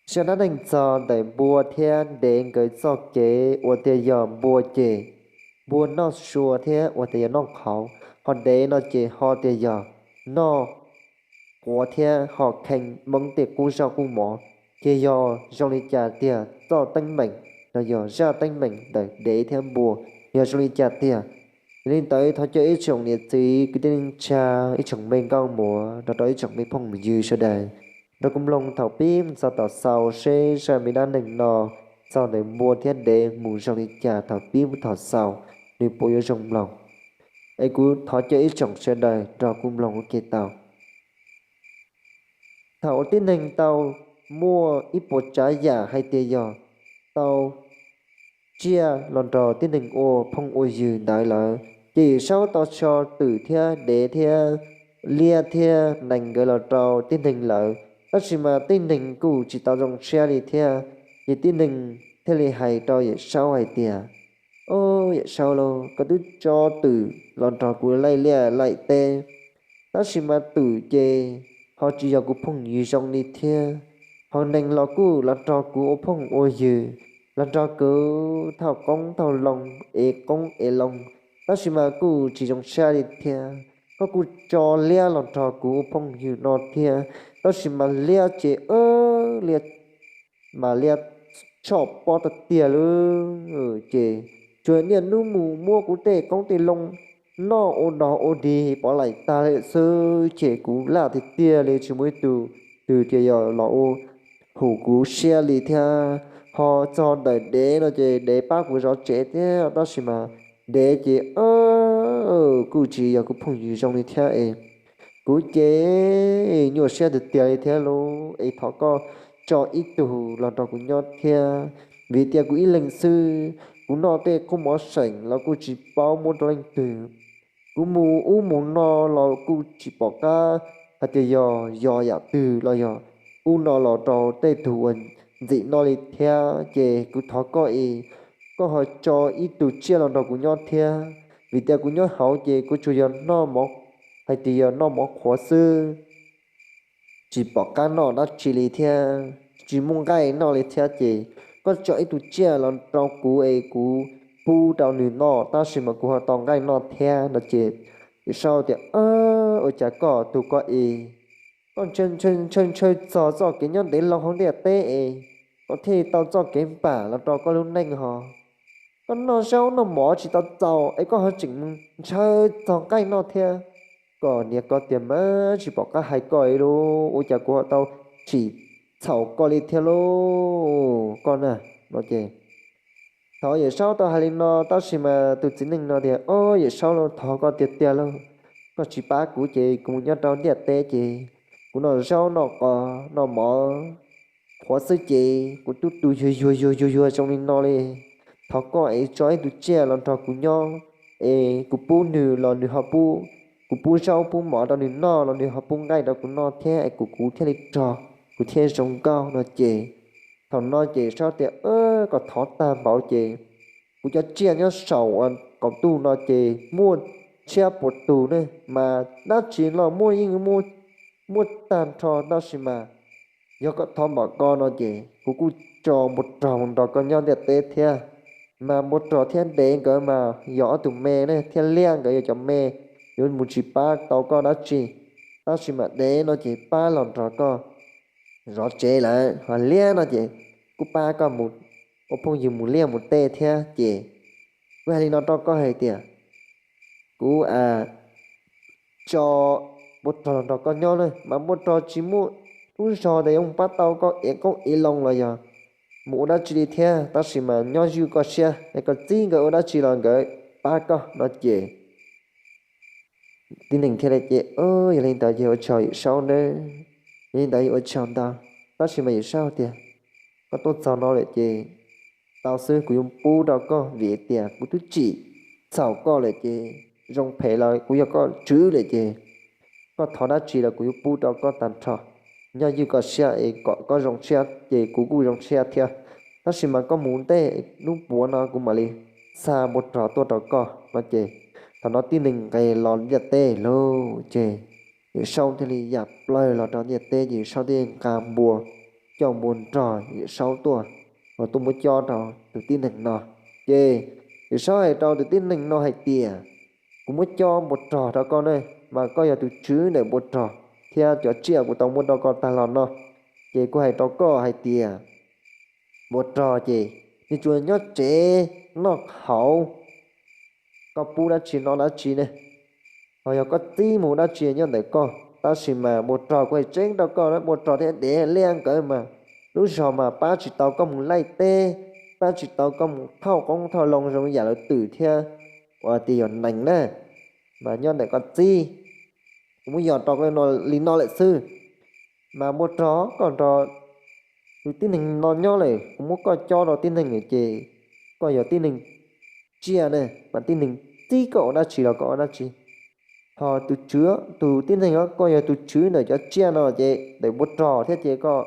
Zaj dab neeg txog ntawm npua thiab dev nkawd txoj kev. Ua tias yog npua ces npua noj sua thiab ua tias yog noj qhauv, ho dev no ces ho tias yog noj quav thiab ho khee Hmoob tej qub zaj qub mov. Ces yog zoo li cas tiag txoj teeb meem no, yog zaj teeb meem ntawm dev thiab npua yog zoo li cas tiag? Yog li ntawd thov caw ib tsoom niam txiv kwv tij neej tsa, ib tsoom me nkauj muam nrog rau ib tsoom me phooj ywg sawv daws nrog kuv mloog thaum pib mus txog tom xaus seb zaj me dab neeg no txog ntawm npua thiab dev mus zoo li cas thaum pib mus txog xaus, nws puas yuav zoo mloog. Es kuv thov caw ib tsoom sawv daws nrog kuv mloog ua ke tau. Thaum tib neeg tau muaj ib puas tsav yam hais tias yog tau tsiaj los nrog tib neeg ua phooj ua ywg ntawd lawm, ces Yawm Saub tau tso twm thiab dev thiab liab thiab nees nkawd los rau tib neeg lawm. Tab sis mas tib neeg kuj tsis tau zoo siab li thiab, ces tib neeg thiaj li hais rau Yawm Saub hais tias, Au, Yawm Saub lauj, koj twb tso twm los nrog kuv laij liaj laij teb, tab sis mas twm ces ho tsis yog kuv phooj ywg zoo li thiab, ho nees los kuj los nrog kuv ua phooj ua ywg, los nrog kuv thauj qoob thauj loo, ev qoob ev loo, tab sis mas kuj tsis zoo siab li thiab. Koj kuj tso liab los nrog kuv ua phooj ywg no thiab, tab sis mas liab ces liab mas liab tshoj pob tag tiag lawm, ces tsuas niaj hnub mus muab kuv tej qoob tej loo noj ua dog ua dig pov laim tag lawm xwb, ces kuv laj tiag tiag li, tsis muaj ib tug twg tias yog los ua hum kuv siab li thiab. Ho txog ntawm dev no ces dev pab kuv zov tsev thiab, tab sis mas dev ces kuj tsis yog kuv phooj ywg zoo li thiab es kuv ces nyuaj siab tiag tiag li thiab lauj. Es thov koj tso ib tug los nrog kuv nyob thiab, vim tias kuv ib leeg xwb, kuv noj tej qub mov seem los kuj tsis paub muab rau leej twg, kuv mus ub mus no los kuj tsis pom qab hais tias yog yog yam twg los yog ub no los rau tej tug uas ntxim noj li thiab. Ces kuv thov koj es koj ho tso ib tug tsiaj los nrog kuv nyob thiab, vim tias kuv nyob hauv ces kuv tsuas yog noj mov, hais tias yog noj mov qhuav xwb, tsis pom qab noj dab tsi li thiab, tsis muaj nqaij noj li thiab. Ces koj tso ib tug tsiaj los rau kuv es kuv pub rau nws noj, tab sis mas kuv ho tau nqaij noj thiab no. Ces Yawm Saub tias, Ua cas koj tus koj es koj ntshaw ntshaw txog txoj kev nyob ntev loo hauv ntiaj teb es koj thiaj tau txoj kev npam los rau koj lub neej ho? Koj noj zaub noj mov tsis tau txaus es koj ho tseem mus ntshaw txog nqaij noj thiab. Koj niag koj tiag mas, tsis pom qab hais koj li lauj, ua cas kuv ho tau tsim txhaum koj li thiab lauj koj na. No ces thov Yawm Saub tau hais li no, tab sis mas tus txiv neej no tias, Au, Yawm Saub lauj, thov koj tiag tiag lauj, koj tsis pab kuv ces kuv mus nyob rau ntiaj teb ces kuv noj zaub noj qos noj mov qhuav xwb ces kuv twb tu yuag yuag yuag yuag yuag zoo li no li. Thov koj es tso ib tug tsiaj los nrog kuv nyob es kuv pub nws los nws ho pub, kuv pub zaub pub mov rau nws noj los nws ho pub nqaij rau kuv noj thiab es kuv kuv thiaj li rog, kuv thiaj zoo nkauj no ces. Thaum no ces Saub tias, Koj thov tag npaum ces kuv cov tsiaj nyob saum qaum ntuj no ces muaj tshiab puas tus ne, mas dab tsi los muaj yeej muaj tag nrho, tab sis mas yog koj thov npaum ko no ces kuv kuj tso npua rog mus nrog koj nyob ntiaj teb thiab. Mas npua rog thiab dev nkawd mas yog ob tug me ne, thiab liab nkawd yog cov me, yuav mus tsis pab tau koj dab tsi, tab sis mas dev no ces pab los nrog koj zov tsev lawm, ho liab no ces kuj pab koj mus ua phooj ywg mus liaj mus teb thiab. Ces kuv hais li no rau koj hais tias kuv tso npua rog los nrog koj nyob na, mas npua rog tsis muaj lub zog tias yuav mus pab tau koj ev qoob ev loo los yog mus ua dab tsi li thiab, tab sis mas nyob ywj koj siab es koj txib nkawd ua dab tsi los nkawd pab koj no ces tib neeg thiaj li tias, Yog li ntawd ces ua tsaug Yawm Saub nawb, yog li ntawd ua tsaug ntau. Tab sis mas Yawm Saub tias, Koj tuaj txog no lawm ces tau xwb, kuv yuav pub rau koj vim tias kuv twb tsim txhaum koj lawm ces zoo phem los kuv yog koj tswv lawm ces koj thov dab tsi los kuv yuav pub rau koj tag nrho. Nyob ywj koj siab es kom koj zoo siab ces kuv kuj zoo siab thiab. Tab sis mas koj mus ntej, hnub puav no kuv mam li xa npua rog tuaj rau koj no ces thaum no tib neeg nqes los ntiaj teb lauj. Ces Yawm Saub thiaj li ya plaws los rau ntiaj teb ces Yawm Saub thiaj nqa npua coj npua nrog Yawm Saub tuaj, uas tuaj muab cob rau tus tib neeg no. Ces Yawm Saub hais rau tus tib neeg no hais tias, kuv muab cob npua rog rau koj ne, mas koj yog tus tswv ntawm npua rog thiab cov tsiaj kuv tau muab rau koj tag los no. Ces kuv hais rau koj hais tias, npua rog ces nws tsuas nyob tsev noj qhauv, koj pub dab tsi noj dab tsi ne, ho yog koj txib mus dab tsi nyob ntawm koj. Tab sis mas npua rog, kuv hais tseeb rau koj na, npua rog thiab dev liaj nkawd mas lub zog mas pab tsis tau koj mus laij teb, pab tsis tau koj mus thauj qoob thauj loo zoo yam lawv twm thiab ua tias yog nees na, mas nyob ntawm koj txib. Kuv muab yos rau li no lawm xwb. Mas npua rog, koj nrog tus tib neeg no nyob lawm, kuv muab koj cob rau tib neeg lawm ces koj yog tib neeg tsiaj ne, mas tib neeg txib koj ua dab tsi los koj ua dab tsi. Ho tus tswv, tus tib neeg os, koj yog tus tswv ntawm cov tsiaj no ces ntawm npua rog thiab ces koj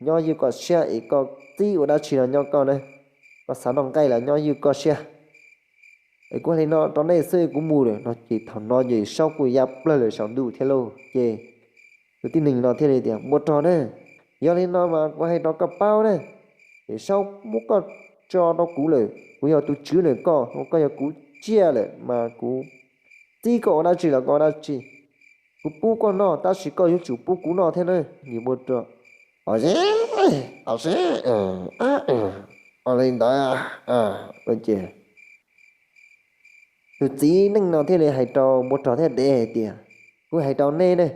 nyob ywj koj siab es koj txib ua dab tsi los nyob koj na, koj xav noj nqaij los nyob ywj koj siab. Es kuv hais li no rau nej xwb, kuv mus lawm no. Ces thaum no ces Saub kuj ya plawg lawm saum ntuj thiab lauj. Ces tus tib neeg no thiaj li tias, npua rog ne, yog li no mas kuv hais rau koj paub ne, es Saub muab koj tso rau kuv lawm, kuv yog tus tswv ntawm koj, koj yog kuv tsiaj lawm mas kuv txib koj ua dab tsi los koj ua dab tsi. Kuv pub koj noj tab sis koj yuav tsum pub kuv noj thiab na. Npua rog, o, o, li ntawd ces tus txiv neej no thiaj li hais rau npua rog thiab dev hais tias, kuv hais rau nej ne,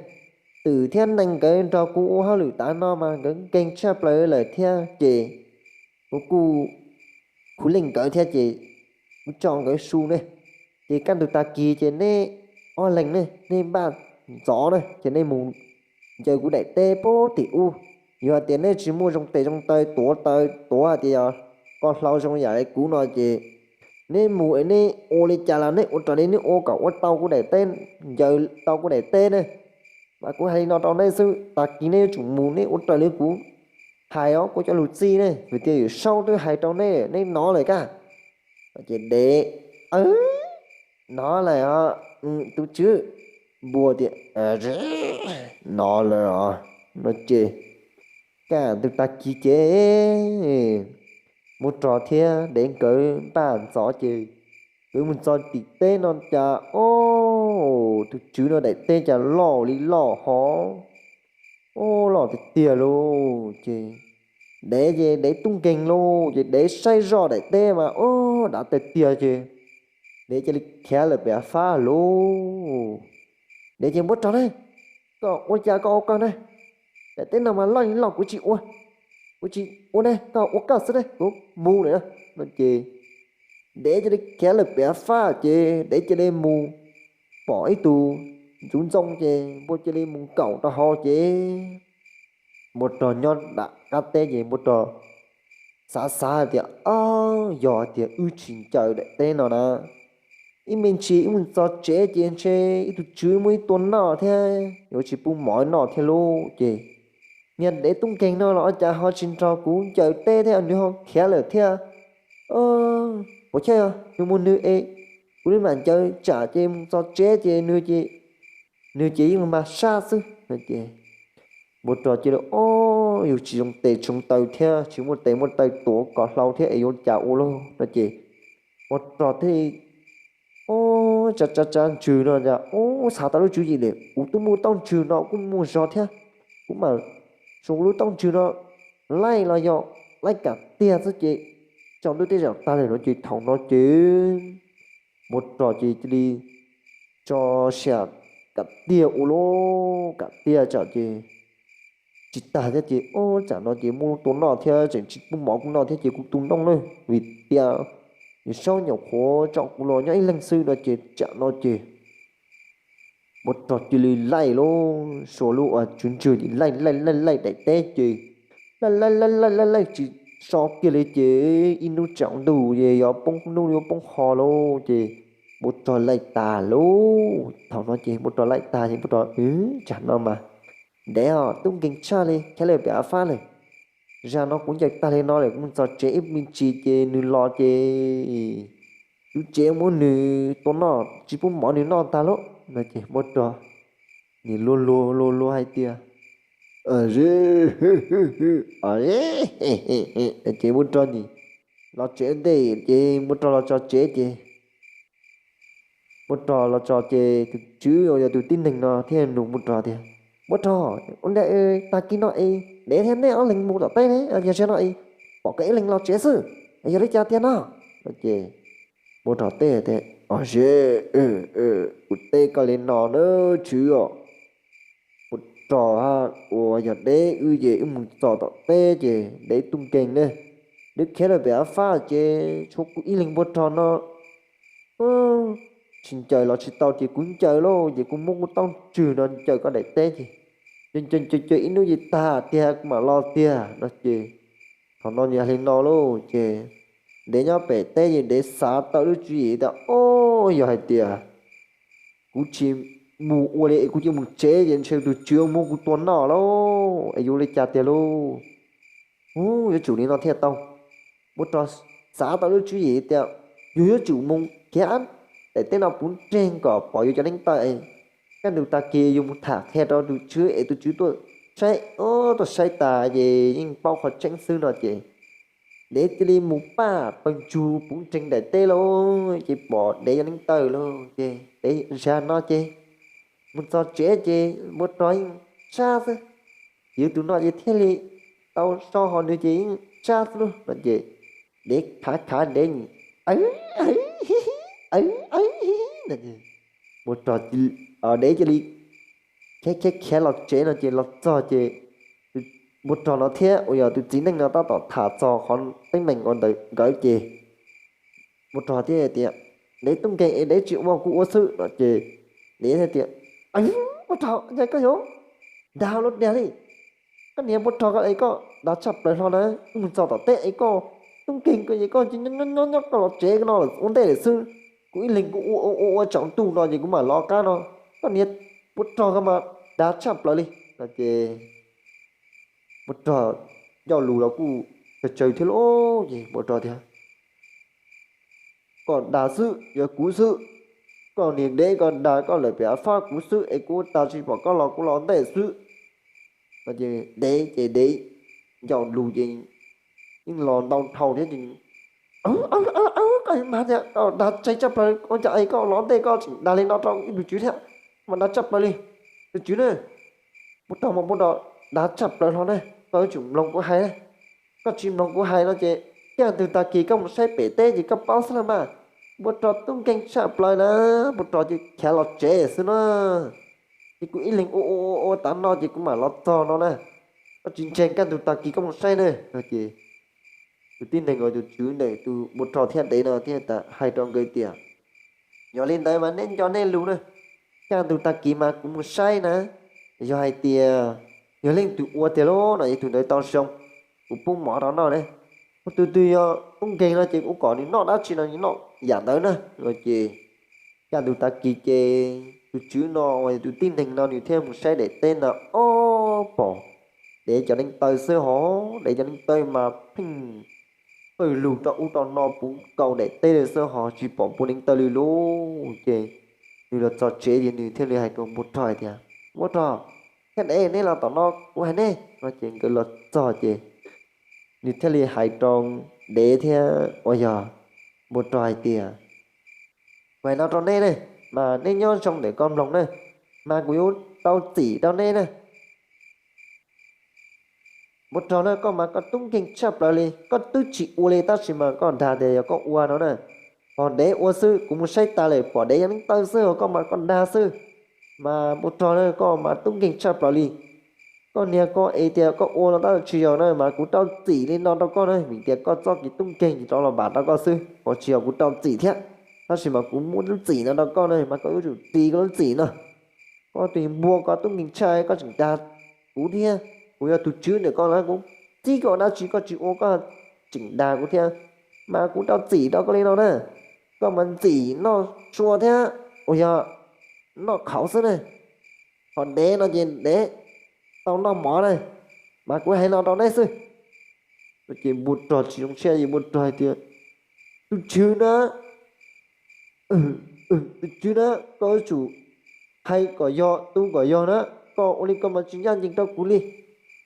twm thiab nees nkawd nrog kuv ua hauj lwm tav no mas nkawd nkeeg tshaj plaws lawm thiab ces kuv kuj khuv leej nkawd thiab ces kuv tso nkawd su ne. Ces kaj ntug tag kis ces neb ob leeg ne, neb npaj ntxov na ces nej mus ncaws kuv daim teb puag tim ub. Yog hais tias neb tsis muaj zoo tes zoo taw tuav taw tuav hais tias yog ko hlau zoo yam li kuv no ces neb mus es neb ua li cas los neb ua raws li neb ua kom ua tau kuv daim teb, ncaws tau kuv daim teb ne. Mas kuv hais li no rau neb xwb, tag kis neb yuav tsum mus neb ua raws li kuv hais os, kuv cov lus txij ne, vim tias Yawm Saub twb hais rau neb, neb hnov lawm kaj. Ces dev, hnov lawm os tus tswv. Npua tias, hnov lawm os no ces kaj ntug tag kis ces npua rog thiab dev nkawd npaj ntxov ces nkawd mus txog tim teb no cas, o, tus tswv no daim teb cas loj li loj hov, o, loj tiag tiag lauj. Ces dev ces dev tub nkeeg lauj, ces dev saib zoj daim teb mas, o, dav tiag tiag ces dev cia li khiav lawm pem fab lauj. Dev ces, npua rog ne, koj ua cas koj ua koj ne, daim teb no mas loj li loj kuv tsis ua, kuv tsis ua ne, koj ua koj xwb ne, kuv mus lawm no ces dev cia li khiav lawm pem fab ces dev cia li mus pom ib tug ntxuv ntxoo ces npua cia li mus nkaum rau hauv ces npua rog nyob nram qab teb ces npua rog xav xav hais tias, o, yog hais tias wb tsis ncaws daim teb no na, ib me ntsis wb mus txog tsev ces ntshe ib tug tswv muab wb tua noj thiab yuav tsis pub mov noj thiab lauj. Ces niag dev tub nkeeg no los cas ho tsis nrog kuv ncaws teb thiab, nws ho khiav lawm thiab. Puas chawj, yog nws mus nws es kuv li mam ncaws tsam ces mus txog tsev ces nws ces, nws ces yeej mag sab xwb no ces npua rog cia li, o, yus tsis zoo tes tsis zoo taw thiab tsis muaj tes muaj taw tuav kom hlau thiab es yuav cas ua lauj no ces npua rog thiaj li, o, tsav tsav tsav ntsws no, o, xav tau lub tswv yim lawm, kuv twb muaj taub ntsws no kuj muaj zog thiab, kuv mam suav lub taub ntsws no laij los yog laij kam tiag xwb ces tsaus ntuj tej zaum tag lawm no ces thaum no ces npua rog ces cia li tso sia kam tiag ua lauj, kam tiag tsam ces tsis tag thiab ces, o, tsam no ces muaj tua noj thiab tseem tsis pub mov kuv noj thiab ces kuv tu noj na, vim tias Yawm Saub nyuam qhuav tso kuv los nyob ib leeg xwb no ces tsam no ces npua rog cia li laij lauj, suav lub tswv ntsws ces laij laij laij laij daim teb ces laij laij laij laij laij laij tsis so kiag li ces ib hnub tsaus ntuj ces yuav poob hnub yuav poob hmo lauj ces npua rog laij tag lauj. Thaum no ces npua rog laij tag ces npua rog, tsam no mas dev os tub nkeeg tshaj li, khiav lawm pem av fab lawm. Zag no kuv ncaws tag li no lawm kuv mus txog tsev ib me ntsis ces nws los ces yus tsev muab nws tua noj tsis pub mov nws noj tag lauj no ces npua rog nim luag luag luag luag hais tias, Ces npua rog nim los tsev ntej ces npua rog los txog tsev ces npua rog los txog ces tus tswv uas yog tus tib neeg no thiaj nug npua rog tias, Npua rog, ua li tag kis no es dev thiab nej ob leeg mus tom teb ne, yog zaum no es pom koj ib leeg los tsev xwb, yog li cas tiag no? Ces npua rog teb tias, Os, kuv teb koj li no na tswv os, npua rog uas yog dev wb ces wb mus txog tom teb ces dev tub nkeeg ne, dev khiav lawm pem av fab ces tshuav kuv ib leeg npua rog no tsis ncaws los tsis tau ces kuv ncaws lauj, ces kuv muab kuv taub ntswg no ncaws koj daim teb ces ncaws ncaws ncaws ib hnub ces tag tiag kuv mam los tiag no ces thaum no yog li no lauj ces dev nyob pem teb ces dev xav tau lub tswv yim tias, Ob, yog hais tias kuv tsis mus ua li es kuv cia mus tsev ces ntshe tus tswv muab kuv tua noj lauj, es yuav li cas tiag lauj? Ub, yuav tsum li no thiaj tau. Npua rog xav tau lub tswv yim tias yus yuav tsum mus khiav daim teb no puv nreeg kom pom yus cov neev taw es kaj ntug tag kis yus mus tham qhia rau tus tswv es tus tswv tuaj saib, tuaj saib tas ces yeej paub qhov tseeb xwb no ces dev cia li mus paj pawg ntsug puv nreeg daim teb lauj, ces pom dev cov neev taw lauj ces dev zag no ces mus txog tsev ces npua rog yeej sab xwb, yus tus no ces thiaj li tau so hos nws ces yeej sab xwb lauj no ces dev khav khav dev, npua rog, dev cia li khiav khiav khiav los tsev no ces los txog ces npua rog no thiab uas yog tus txiv neej no tab tom tham txog qhov teeb meem uas ntawm nkawd ces npua rog thiaj tias, Dev tub nkeeg es dev tsis ua kuv ua xwb no ces dev thiaj tias, Npua rog, cas koj yuav dag lub dag li? Koj niag npua rog ko es koj dag tshaj plaws hlo na, wb mus txog tom teb es koj tub nkeeg ko es koj nyob nyob nyob koj los tsev no ua ntej lawm xwb. Kuv ib leeg kuv ua ua ua tsaus ntuj no ces kuv mam los qab no. Koj niag npua rog ko mas dag tshaj plaws li no ces npua rog ncauj lus los kuj tsawg tsawg thiab lauj. Ces npua rog tias, Koj dag xwb, yog kuv xwb. Koj niag dev, koj dag koj lawm pem av fab kuv xwb es kuv ua tas tsis pom koj los kuv los ntej xwb. Dev ces dev ncauj lus ces yeej los ntau dhau thiab ces, Koj mas tias koj dag tshaj plaws, ua cas es koj los ntej koj tseem dag li no rau ib tus tswv thiab, mas dag tshaj plaws li. Tus tswv ne, npua rog mas npua rog dag tshaj plaws hlo ne, koj yuav tsum mloog kuv hais. Koj tsis mloog kuv hais no ces kaj ntug tag kis koj mus saib pem teb ces koj paub xwb los mas. Npua rog tub nkeeg tshaj plaws na, npua rog ces khiav los tsev xwb na. Ces kuv ib leeg ua ua ua ua tav no ces kuv mam los txog no na. Koj tsis ntseeg kaj ntug tag kis koj mus saib ne no ces tus tib neeg uas tus tswv ntawm tus npua rog thiab dev no thiaj hais rau nkawd tias, Yog li ntawd mas nej nco nej lus na, kaj ntug tag kis mas kuv mus saib na, yog hais tias yog leej twg ua tiag lauj no ces tus ntawd tau zoo, kuv pub mov rau noj ne. Ua tus twg yog tub nkeeg no ces kuv kom nws noj dab tsi no nws noj yam ntawd na no ces kaj ntug tag kis ces tus tswv no uas tus tib neeg no nws thiaj mus saib daim teb ntawd, ob, pom dev cov neev taw xwb hos, dev cov neev taw mas pheej pawg lug rau ub rau no puv nkaus daim teb li xwb hos tsis pom npua neev taw li lauj. Ces nws los txog tsev ces nws thiaj li hais rau npua rog hais tias, Npua rog thiab dev, neb los tom no kuv hais neb no ces nkawd los txog ces nws thiaj li hais rau dev thiab uas yog npua rog hais tias, Kuv hais no rau neb ne, mas neb nyob zoo ntawm ko mloog na, mas kuv yuav rau txim rau neb na. Npua rog na, koj mas koj tub nkeeg tshaj plaws li, koj twb tsis ua li tab sis mas koj dag tias yog koj ua no na. Hos dev ua xwb, kuv mus saib tas lawm pom dev yog neev taw xwb hos koj mas koj dag xwb. Mas npua rog na, koj mas tub nkeeg tshaj plaws li. Koj niag koj es tias koj ua no tab tsis yog na mas kuv rau txim li no rau koj na, vim tias koj txoj kev tub nkeeg ces rov los vam rau koj xwb, hos tsis yog kuv rau txim thiab. Tab sis mas kuv muab lub txim no rau koj na mas koj yuav tsum ris koj lub txim no. Koj tus npua koj tub nkeeg tshaj, koj tseem dag kuv thiab, kuv yog tus tswv ntawm koj na, kuv txib koj dab tsi koj tsis ua koj tseem dag kuv thiab. Mas kuv rau txim rau koj li no na, koj mas ntxim noj sua thiab uas yog noj qhauv xwb ne. Hos dev no ces dev tau noj mov na, mas kuv hais no rau neb xwb. Ces npua rog tsis zoo siab ces npua rog hais tias, Tus tswv na, tus tswv na, koj yuav tsum hais kom yog tu kom yog na, koj ua li koj mas tsis ncaj ncees rau kuv li.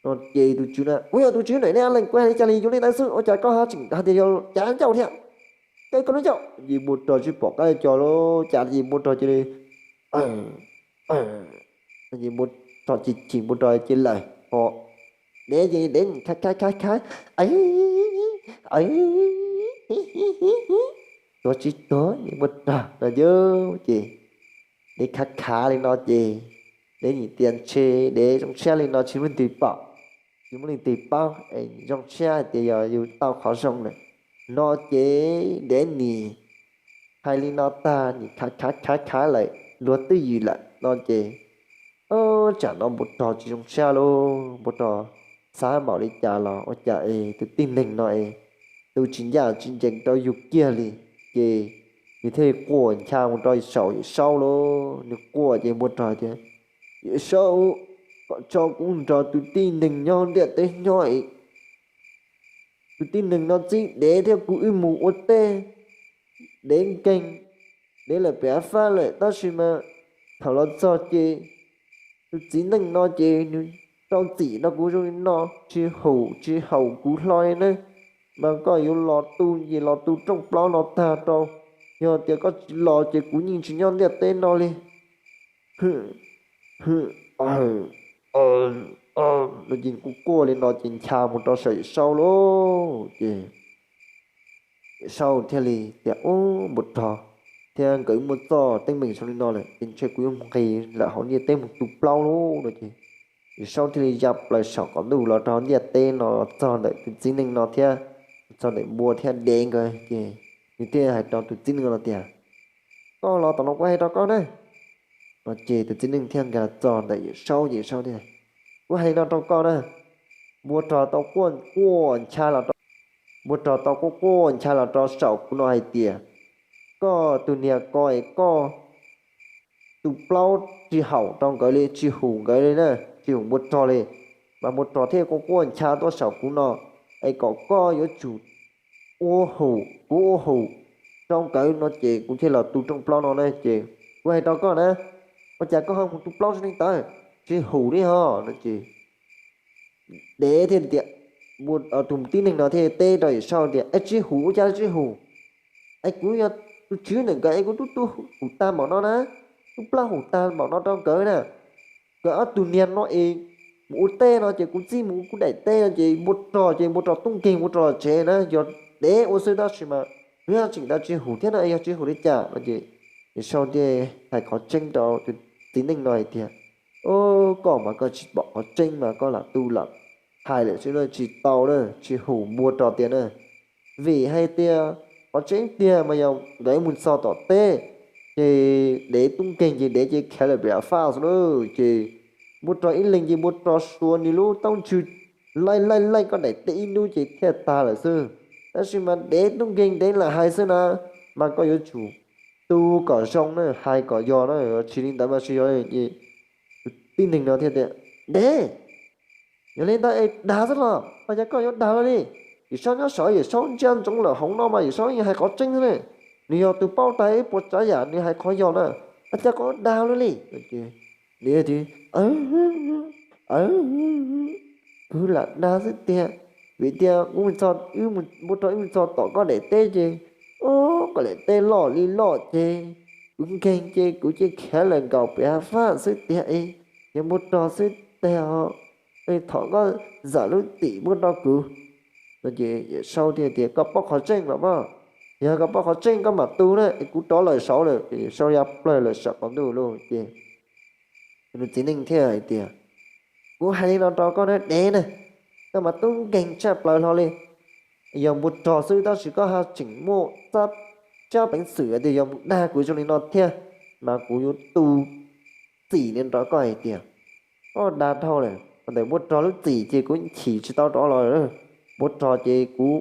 No ces tus tswv na, kuv yog tus tswv ntawm nej leej, kuv hais li cas li yog li ntawd xwb, ua cas koj ho tseem hais tias yog cav ncauj thiab? Koj lub ncauj. Ces npua rog tsis pom qab li cas lawm, cas ces npua rog cia li, ces npua rog chim chim, npua rog cia li lawm ho. Dev ces dev khav khav khav khav, tuag tsis tuag npua rog no yog ces dev khav khav li no ces dev nim tias ntshe dev zoo siab li no tsis muaj leej twg pom, tsis muaj leej twg paub es zoo siab hais tias yog yus tau qhov zoo lawm. No ces dev nim hais li no tag nim khav khav khav khav lawm, luag twb ywm lawm no ces tsam no npua rog tsis zoo siab lauj, npua rog xav npaum li cas los ua cas es tus tib neeg no es tu tsis ncaj tsis ncees rau yus kiag li. Ces nws thiaj li quaj ncha mus rau saum Yawm Saub lauj. Nws quaj ces npua rog tias, Yawm Saub, koj tso kuv nrog tus tib neeg nyob ntiaj teb nyob, tus tib neeg no txib dev thiab kuv wb mus ua teb, dev nkeeg, dev lawm pem fab lawm, tab sis mas thaum los txog ces tus txiv neej no ces nws rau txim rau kuv zoo li no, tsis hum tsis haum kuv hlo li na. Mas koj yuav los tu ces los tu rooj plaub no tag rau, yog tias koj tsis los ces kuv yeej tsis nyob ntiaj teb no li. No ces kuj quaj li no ces ncha mus rau saum Yawm Saub lauj. Ces Yawm Saub thiaj li tias, Ub, npua rog thiab nkawd muaj txoj teeb meem zoo li no lawm ces ntshe kuv yuav mus nqis lawm hauv ntiaj teb mus tu plaub lauj no ces Yawm Saub thiaj li ya plaws saum qaum ntuj los rau hauv ntiaj teb no, txog ntawm tus txiv neej no thiab txog ntawm npua thiab dev nkawd ces nws thiaj hais rau tus txiv neej no tias, Koj los tom no kuv hais rau koj na. No ces tus txiv neej thiaj nkag txog ntawm Yawm Saub ces Yawm Saub tias, Kuv hais li no rau koj na, npua rog tau quaj quaj ncha los rau, npua rog tau quaj quaj ncha los rau saum kuv no hais tias, koj tus niag ko es koj tu plaub tsis haum rau nkawd li, tsis hum nkawd li na, tsis hum npua rog li, mas npua rog thiaj quaj quaj ncha tuaj saum kuv no, es kom koj yuav tsum ua hum, kuv ua hum rau nkawd no ces kuv thiaj los tu rooj plaub no na. Ces kuv hais rau koj na, ua cas koj ho mus tu plaub zoo li ntawd, tsis hum li ho no ces dev thiaj tias, tus tib neeg no thiaj teb rau Yawm Saub tias, Es tsis hum ua cas tsis hum? Es kuv yog tus tswv ntawm nkawd es kuv twb tu hum tag npaum no na, twb plaub hum tag npaum no rau nkawd na. Nkawd ob tug niag no es mus ua teb no ces kuv txib mus kuv daim teb no ces npua rog ces npua rog tub nkeeg npua rog los tsev na, yog dev ua xwb tab sis mas nws tseem ntawd tsis hum thiab no, yog tsis hum li cas no ces Yawm Saub thiaj hais qhov tseeb rau tus txiv neej no hais tias, Koj mas koj tsis pom qhov tseeb mas koj lam tu lam hais lawm xwb na, tsis tau na, tsis hum npua rog tiag na. Vim hais tias qhov tseeb tiag mas yog nkawd mus txog tom teb ces dev tub nkeeg ces dev ces khiav lawm pem fab xwb na, ces npua rog ib leeg ces npua rog suav nws lub taub ntswg laij laij laij koj daim teb ib hnub ces thiaj tag lawm xwb. Tab sis mas dev tub nkeeg dev lam hais xwb na, mas koj yuav tsum tu kom zoo na, hais kom yog na, tsis li ntawd mas tsis yog. Ces tus tib neeg no thiaj tias, Dev, yog li ntawd es dag xwb los? Ua cas koj yuav dag luaj li? Yawm Saub nyob saud, Yawm Saub ntsia ntsoov lawm hauv no mas Yawm Saub yeej hais qhov tseeb xwb ne. Nws yog tus paub tas ib puas tsav yam, nws hais qhov yog na. Ua cas koj dag luaj li? Dev tias, Kuv lam dag xwb tiag, vim tias npua rog wb mus txog tom koj daim teb ces, o, koj daim teb loj li loj ces kuv nkeeg ces kuv cia khiav lawm nkaus pem fab xwb tiag es, yog npua rog xwb tiag os, thov koj zam lub txim pub rau kuv. No ces Yawm Saub thiaj tias, Koj paub qhov tseeb los mas? Yog koj paub qhov tseeb koj mam tu na, es kuv rov lawm saud lawm. Ces Yawm Saub ya plaws lawm saum qaum ntuj lauj. Ces tus txiv neej thiaj hais tias, Kuv hais li no rau koj na dev na, koj mas tub nkeeg tshaj plaws hlo li. Yog npua rog xwb tab sis koj ho tseem muaj tsab peev xwm tias yog mus dag kuv zoo li no thiab, mas kuv yuav tu txim li rau koj hais tias, koj dag dhau lawm, ntawm npua rog lub txim ces kuv chim tsis tau rov los lawm. Npua rog ces kuv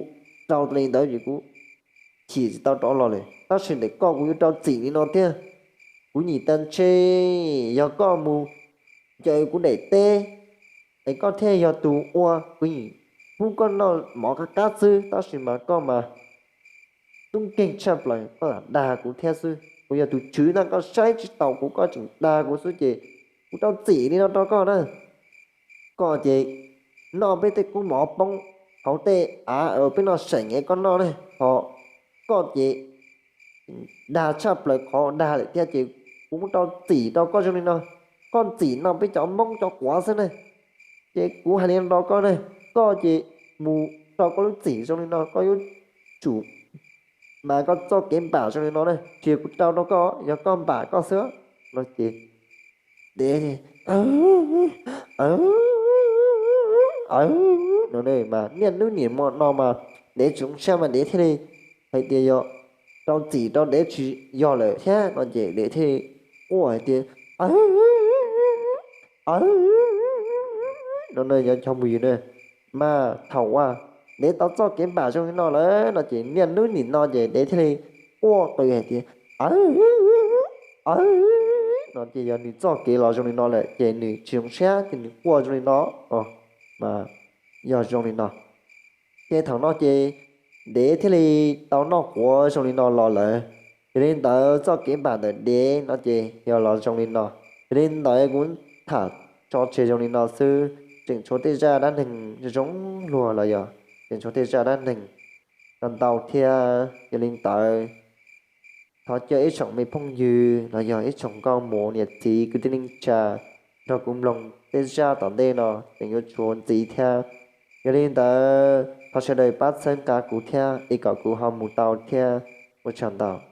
rau li ntawd ces kuv chim tsis tau rov los lawm, tab sis ntawm koj kuv yuav rau txim li no thiab. Kuv nim tas ntshe yog koj mus ncaws kuv daim teb, es koj thiaj yog tus ua, kuv nim pub koj noj mov qab qab xwb, tab sis mas koj mas tub nkeeg tshaj plaws, koj lam dag kuv thiab xwb. Kuv yog tus tswv na, koj saib tsis taus kuv koj tseem dag kuv xwb ces kuv rau txim li no rau koj na. Koj ces noj peb tej kub mov poob hauv tej av uas peb noj seem es koj noj ne, ho koj ces dag tshaj plaws qhov dag lawm thiab ces kuv rau txim rau koj zoo li no. Koj txim no peb cov Hmoob cov quav xwb ne, ces kuv hais li no rau koj ne, koj ces mus rau koj lub txim zoo li no, koj yuav tsum mas koj txoj kev npam zoo li no ne, tsis yog kuv rau rau koj, yog koj npam koj xwb no ces dev no mas niaj hnub nim no mas dev tsis zoo siab mas dev thiaj li hais tias yog rau txim rau dev tsis yog lawm thiab no ces dev thiaj li quaj hais tias no ne, cov phooj ywg ne, mas thaum uas dev tau txoj kev npam zoo li no lawm no ces niaj hnub nim no ces dev thiaj li quaj qw hais tias no ces yog nws txoj kev los zoo li no lawm ces nws tsis zoo siab ces nws quaj zoo li no mas yog zoo li no. Ces thaum no ces dev thiaj li tau noj quav zoo li no los lawm. Yog li ntawd txoj kev npam ntawm dev no ces yog los zoo li no. Yog li ntawd kuv tham tso tseg zoo li no xwb, tseem tshuav tej zaj dab neeg zoo luag los yog tseem tshuav tej zaj dab neeg ntau thiab. Yog li ntawd thov caw ib tsoom me phooj ywg los yog ib tsoom nkauj muam niam txiv kwv tij neej tsa nrog kuv mloog tej zaj tom ntej no tseem yuav tshuav ntxiv thiab. Yog li ntawd thov sawv daws pab txhawb nqa kuv thiab es kom kuv ho mus tau thiab. Ua tsaug ntau.